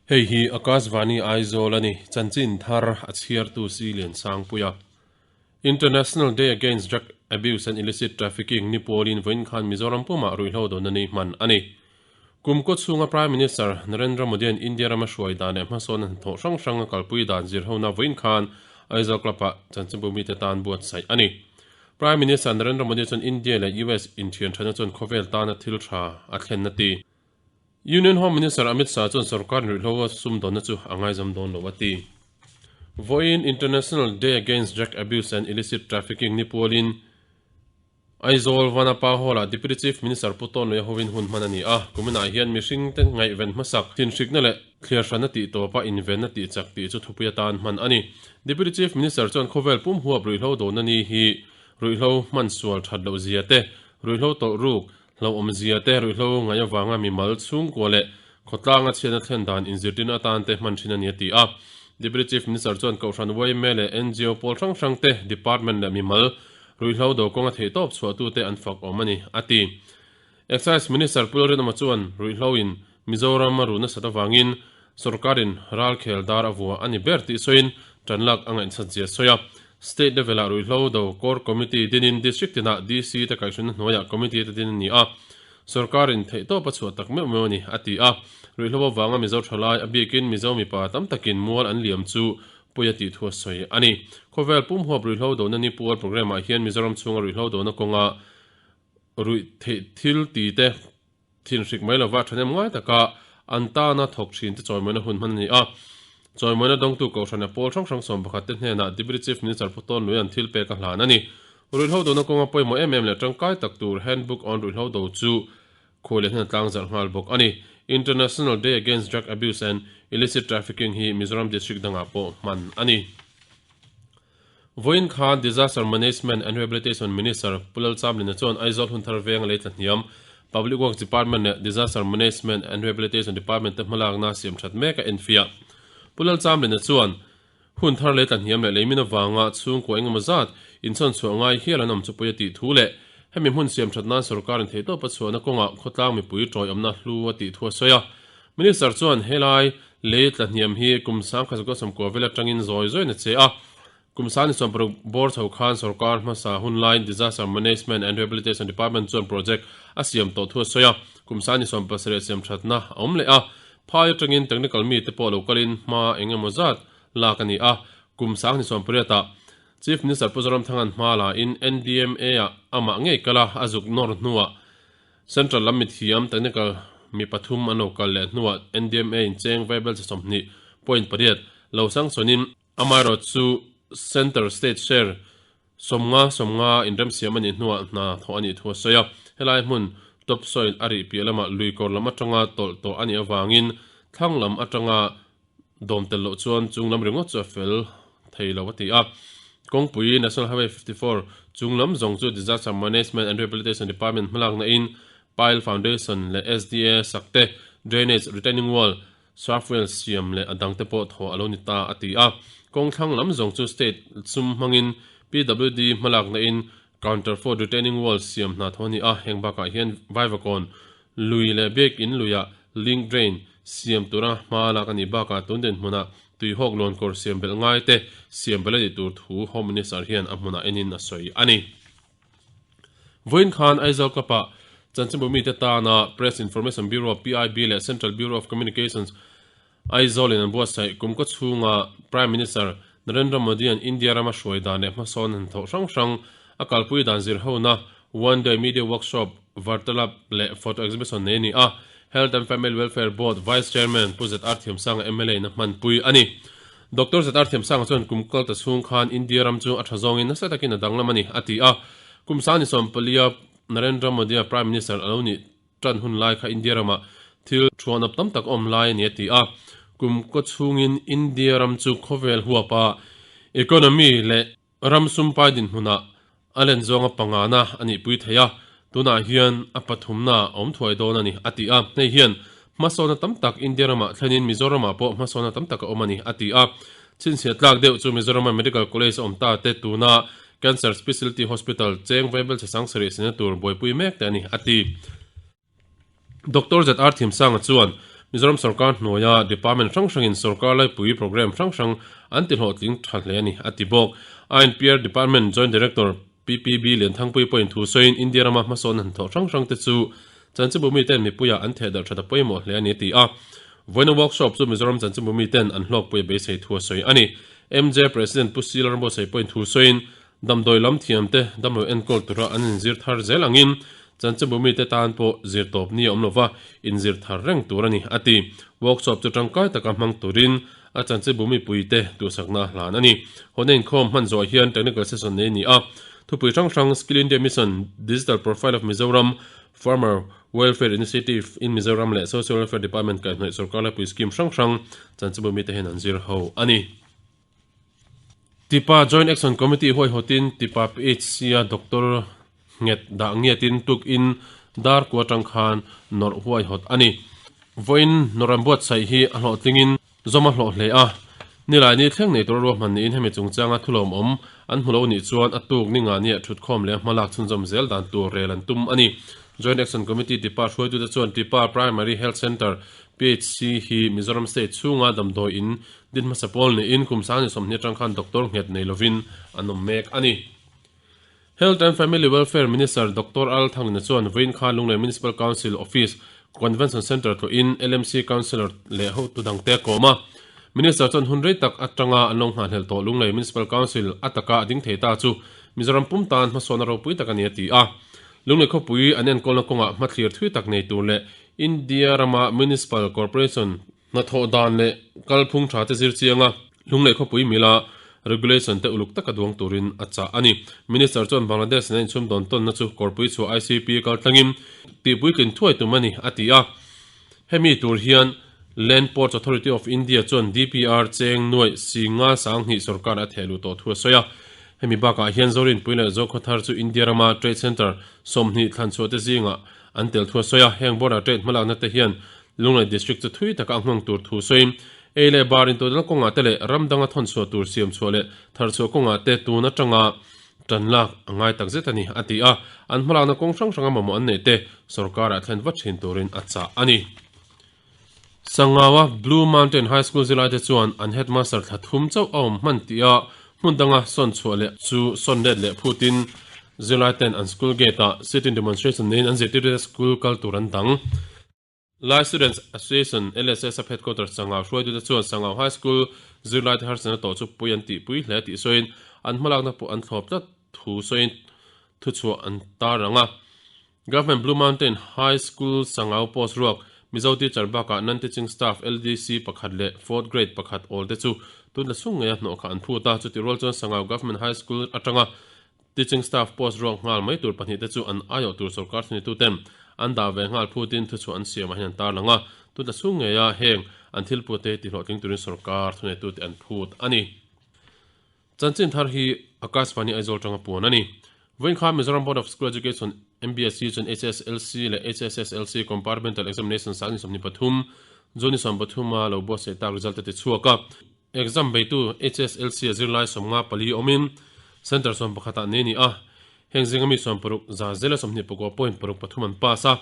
Hei hi Akashvani Aizawl a ni, chanchin thar a chhiartu Si Liansangpuia. International Day Against Drug Abuse and Illicit Trafficking ni pawlin vawiin khan Mizoram pumah ruihhlo dawhna ni hman a ni. Kum kaw chhunga Prime Minister Narendra Modi-a'n India rama hruai dan leh hmasawn hnathawh hrang hrang a kalpui dan zirhona vawiin khan Aizawl Club-ah chanchinbu mite tan buatsaih a ni. Prime Minister Narendra Modi chuan India leh US inthianthatna chuan khawvel tana thil tha a thlen a ti. Union Home Minister Amit Shah chuan sorkar ruihhlo a sumdawnna chu a ngaizam dawn lo a ti. Vawiin International Day Against Drug Abuse and Illicit Trafficking ni pualin Aizawl Vanapa Hall-ah Deputy Chief Minister Pu Tawn Luia hovin hun hman a ni a. Kuminah hian mihringte ngaihven hmasak, thinhrikna leh thliarhranna tih tawpa invenna tih chak tih chu thupui atan hman a ni. Deputy Chief Minister chuan khawvel pum huap ruihhlo dawhna ni hi ruihhlo hman sual that loh zia te, ruihhlo tawlh ruk hlauhawm zia te, ruihhlo ngaih avanga mimal chhungkua leh khawtlanga chhiatna thlen dan inzirtirna atan te hman thin a ni a ti a. Deputy Chief Minister chuan Kohhran yma leh ngo pawl hrang hrang te, department leh mimal ruihhlo do kawnga theihtawp chhuahtute an fak awm a ni, a ti. Excise Minister Pu Lalrinawma chuan ruihhlo in Mizoram a ruh nasat avangin sorkarin ralkhel dar a vua a ni ber tih sawiin tanlak a ngaihchat zia sawi a. State level-ah ruihhlo do Core Committee dinin District tinah DC te kaihhruina hnuaiah Committee te din a ni a, sorkarin theihtawp a chhuah tak meuh meuh a ni, a ti a. Ruihhlo avanga Mizo thalai, a bikin Mizo mipa tam takin mual an liam chu pawi a tih thu a sawi a ni. Khawvel pum huap ruihhlo dona ni pual programme-ah hian Mizoram chhunga ruihhlo dona kawnga ruih theih thil ti te thinhrik mai lova thahnem ngai taka an tana thawk thin te chawimawina hun hman a ni a. Chawimawina dawngtu Kohhran a pawl hrang hrang 11 te hnenah Deputy Chief Minister Pu Tawn Luia'n thil pek a hlan a ni. Ruihhlo dona kawnga pawimawh em em leh tangkai tak tur Handbook on Ruihhlo do chu khuai leh hnen tlang zarh nghal bawk a ni. International Day Against Drug Abuse and Illicit Trafficking hi Mizoram District dangah pawh hman a ni. Vawiin khan Disaster Management and Rehabilitation Minister Pu Lalchamlina chuan Aizawl Hunthar Veng lei tlahniam Public Works Department leh Disaster Management and Rehabilitation Department te hmalakna siam that mek a enfiah. Pu Lalchamlina chuan Hunthar lei tlahniam leh leimin avanga chhungkua engemaw zat inchhawn chhuah ngai hial an awm chu pawi a tih thu leh hemi hmun siam that nan sorkarin theihtawp a chhuahna kawngah khawtlang mipui tawiawmna hlu a tih thu a sawi a. Minister chuan helai lei tlahniam hi kum 1990 vel atangin zawi zawiin a che a, kum 26 bawr chho khan sorkar hmasa hun laiin Disaster Management and Rehabilitation Department chuan project a siam tawh thu a sawi a, kum 27 siam thatna a awm leh a, phai atangin technical mite pawh lo kalin hma eng emaw zat lak a ni a, kum 28 ah Chief Minister Pu Zoramthanga'n hma la in NDMA ah amah ngei kal a, a zuk nawr hnuah Central lam mithiam, technical, mi pathum an lo kal leh hnuah NDMA in cheng vaibel che 20.8 lo sangchawnin amaherawhchu Centre State Share 50 50 inremsiam a nih hnuah hna thawh a nih thu a sawi a. Helai hmun top soil a rih piah lamah lui kawr lam atanga tawlh tawh a nih avangin thlang lam atanga Dawm tel loh chuan chung lam ringawt chu a fel thei lo a ti a. Kawngpui National Highway 54 chung lam zawng chu Disaster Management and Rehabilitation Department hmalakna in Pile Foundation leh SDA sak te, Drainage, Retaining Wall, Surfwell siam leh a dang te pawh thawh a lo ni ta a ti a. Kawng thlang lam zawng chu State sum hmangin PWD hmalakna in Counter Fort Retaining Wall siam hna tho a ni a, heng bakah hian Vaivakawn lui leh Biak In luiah link drain siam tura hma lak a nih bakah tun dinhmunah tuihawk lawn kawr siam belh ngai te siam belh a nih tur thu Home Minister hian a hmunah enin a sawi a ni. Vawiin khan Aizawl Club-ah chanchinbu mite tana Press Information Bureau, PIB, leh Central Bureau of Communications, Aizawl in an buatsaih kum kaw chhunga Prime Minister Narendra Modi-a'n India rama hruai dan leh hmasawn hnathawh hrang hrang a kalpui dan zirhona One Day Media Workshop, Vartalap leh Photo Exhibition nei a ni a, Health and Family Welfare Board Vice Chairman Pu ZR Thiamsanga mla in a hmanpui a ni. Doctor ZR Thiamsanga chuan kum kal ta chhung khan India ram chu a tha zawngin nasa takin a danglam a ni, a ti a. Kum sani sawmpalia Narendra Modi-a Prime Minister a lo nih Tan hun lai kha India ramah thil thuanawp tam tak awm lai a ni a ti a, kum kaw chhungin India ram chu khawvel huapa economy leh ram sumpai dinhmunah a len zawnga pangana a nihpui thei a, tunah hian a pathumna a awm thuai dawn a ni a ti a, hei hian hmasawna tam tak India ramah thlenin Mizoramah pawh hmasawna tam tak a awm a ni a ti a, chhinchhiah tlak deuh chu Mizorama Medical College a awm ta te tuna Cancer Specialty Hospital, Cheng Vaibel Chasang sarih sina tur buaipui mek te a ni, a ti. Doctor ZR Thiamsanga chuan Mizoram sorkar hnuaia department hrang hrangin sorkar laipui programme hrang hrang an tihlawhtling tha hle a ni, a ti bawk. INPR Department Joint Director PPB Lianthangpui pawhin thu sawiin India rama hmasawn hnathawh hrang hrang te chu chanchinbu miten mipuiah an thehdarh that a pawimawh hle a ni, a ti a. Vawiina workshop chu Mizoram chanchinbu miten an hlawkpui a beisei thu a sawi a ni. MJ President Pu Sila Rambuatsaih pawhin thu sawiin Damdawi lam thiamte damlo enkawl tura an inzir thar zel angin chanchinbu mite tan pawh zir tawp ni a awm lova, inzir thar reng tur a ni, a ti. Workshop chu tangkai taka hmang turin a chanchinbu mipuite duhsakna a hlan a ni. Hawhna inkhawm hman zawh hian technical session nei a ni a, thupui hrang hrang Skill India Mission, Digital Profile of Mizoram, Farmer Welfare Initiative in Mizoram leh Social Welfare Department kaihhnawih sawrkar laipui scheme hrang hrang chanchinbu mite hian an zir ho a ni. Tipa Joint Action Committee huaihawtin Tipa PHC-a Doctor nghet dah ngiatin tukin dar kua atang khan nawrh huaihawt a ni. Vawiin nawrh an buatsaih hi a hlawhtlingin zawm a hlawh hle a, nilai ni thleng nei tura ruahman niin hemi chungchanga thulawmawm an hmu lo nih chuan a tuk ni nga nia thutkhawm leh hma lak chhunzawm zel dan tur rel an tum a ni. Joint Action Committee Tipa hruaitute chuan Tipa Primary Health Centre, PHC, hi Mizoram State chhunga damdawi in Din hmasa pawl niin kum sang ni 20 atang khan doctor nghet nei lovin an awm mek a ni. Health and Family Welfare Minister Doctor Al Thanglina chuan vawiin khan Lunglei Municipal Council Office Convention Centre tlawhin LMC Councillor leh hotu dangte a kawm a. Minister chuan hun rei tak atanga an lo nghahhlelh tawh Lunglei Municipal Council a taka a ding thei ta chu Mizoram pum tan hmasawnna ropui tak a ni a ti a. Lunglei khawpui an enkawlna kawngah hmathlir thui tak nei tur leh India rama Municipal Corporation Hnathawh dan leh kalphung tha te zir chianga Lunglei khawpui mila regulation te uluk taka duang turin a chah a ni. Minister chuan Bangladesh nen inchhum dawn tawnna chu kawrpui chhuah ICP kaltlangin tihpuitlin thuai tum a ni, a ti a. Hemi tur hian Land Ports Authority of India chuan DPR cheng nuaih singa 2000 sorkar a thehluh tawh thu a sawi a. Hemi bakah hian Zorinpui leh Zokhawthar chu India rama trade centre 20 thlanchhuah te zingah an tel thu a sawi a. Heng border trade hmalakna te hian Lunglei District chu thui taka a nghawng tur thu sawiin, ei leh bar intodelh kawngah te leh ram danga thawnchhuah tur siam chhuah leh tharchhuah kawngah te tun atanga tan lak a ngai tak zet a ni, a ti a. An hmalakna kawng hrang hranga mamawh an neih te sorkarah thlen vat thin turin a chah a ni. Sangaua Blue Mountain High School zirlaite chuan an headmaster thla thum chauh a awm hman tih a hmun danga sawn chhuah leh chu sawn let leh phutin zirlaiten an school gate-ah sit-in demonstration neiin an zirtirtute school kal tur an dang. Lai Students Association, LSS, a headquarters Sangau hruaitute chuan Sangau High School zirlaite harsatna tawh chu pui an tihpui hle tih sawiin an hmalakna pawh an thlawp tlat thu sawiin thuchhuah an tar ang a. Government Blue Mountain High School Sangau post ruak Mizo teacher bakah non-teaching staff LDC pakhat leh fourth grade pakhat awl te chu tun la sung ngeia hnawh kha an phut a, chutih rual chuan Sangau Government High School atanga Teaching staff post ruak nghal mai tur pahnihte chu an aiawh tur sorkar thunituten an dah ve nghal phutin thuchhuah an siamah hian an tarlang a, tun chhung ngeia heng an thil pute hi tihlawhtling turin sorkar thuneitute an phut a ni. Chanchin thar hi Akashvani Aizawl tanga puan a ni. Vawiin khan Mizoram Board of School Education, MBSE, chuan HSLC leh HSSLC Compartmental Examination sang ni 23, June ni 13 a lo buatsaih tak result a ti chhuak a. Exam beitu HSLC a zirlai 54 awmin Centre 11 ah nei a ni a, heng zinga mi 60 za zela 29 point paruk pathum an pass a.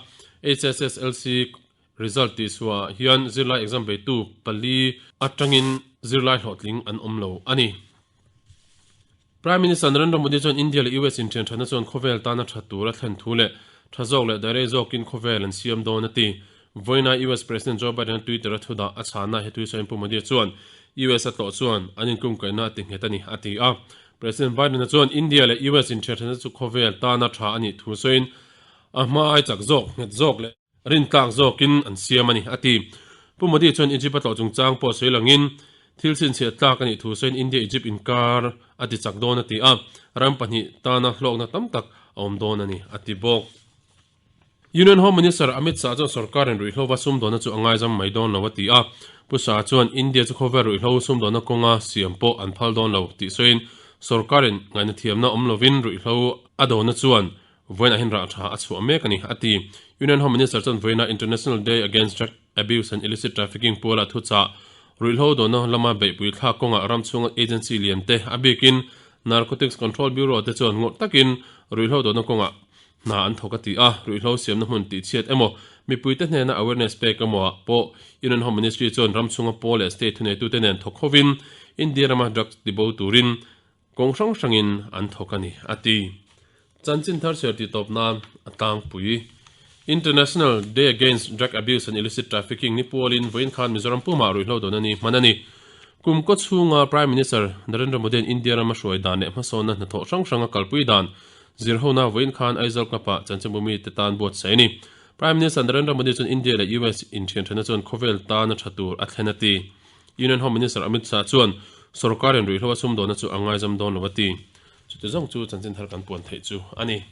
HSSLC result tihchhuah ah hian zirlai exam beitu pali atangin zirlai hlawhtling an awm lo a ni. Prime Minister Narendra Modi chuan India leh US inthianthatna chuan khawvel tana tha tur a thlen thu leh tha zawk leh dairei zawkin khawvel an siam dawn a ti. Vawiina US President Joe Biden-a Twitter-a thu dah a chhana hetui sawiin Pu Modi chuan US a tlawh chuan an inkumkaihna a ti nghet a ni a ti a. President Biden-a chuan India leh US inthianthatna chu khawvel tana tha a nih thu sawiin a hma ai chak zawk, nghet zawk leh Rintlak zawkin an siam a ni, a ti. Pu Modi chuan Egypt a tlawh chungchang pawh sawi langin thil chhinchhiah tlak a nih thu sawiin India-Egypt inkar a ti chak dawn a ti a, ram pahnih tana hlawkna tam tak a awm dawn a ni, a ti bawk. Union Home Minister Amit Shah chuan sorkarin ruihhlo va sumdawnna chu a ngaizam mai dawn lo a ti a, Pu Shah chuan India chu khawvel ruihhlo sumdawnna kawnga siam pawh an phal dawn lo tih sawiin sorkarin ngaihna thiamna awm lovin ruihhlo a dona chuan Vawiinah hian rah tha a chhuah mek a ni, a ti. Union Home Minister chuan vawiinah International Day Against Drug Abuse and Illicit Trafficking puala thuchah ruihhlo dawhna lama beihpui thlak kawngah ram chhunga agency lian te, a bikin Narcotics Control Bureau te chuan ngawrh takin ruihhlo dawhna kawngah hna an thawk a ti a, ruihhlo siamna hmun tihchhiat emaw, Mipuite hnena awareness pek emaw ah pawh Union Home Ministry chuan ram chhunga pawl leh state thuneitute nen thawk hovin India rama drugs tibo turin kawng hrang hrangin an thawk a ni, a ti. Chanchin thar chhiar tih tawp nan a tlangpui. International Day Against Drug Abuse and Illicit Trafficking ni pualin vawiin khan Mizoram pumah ruihhlo dawn a ni hman a ni. Kum kaw chhunga Prime Minister Narendra Modi-a'n India rama hruai dan leh hmasawnna hnathawh hrang hranga kalpui dan zirhona vawiin khan Aizawl Club-ah chanchinbumi te tan buatsaih a ni. Prime Minister Narendra Modi chuan India leh US inthianthana chuan khawvel tana tha tur a thlen a ti. Union Home Minister Amit Shah chuan sorkarin ruihhlo a sumdawnna chu a ngaizam dawn lo a ti. Chute zawng chu chanchin thar kan puan theih chu a ni.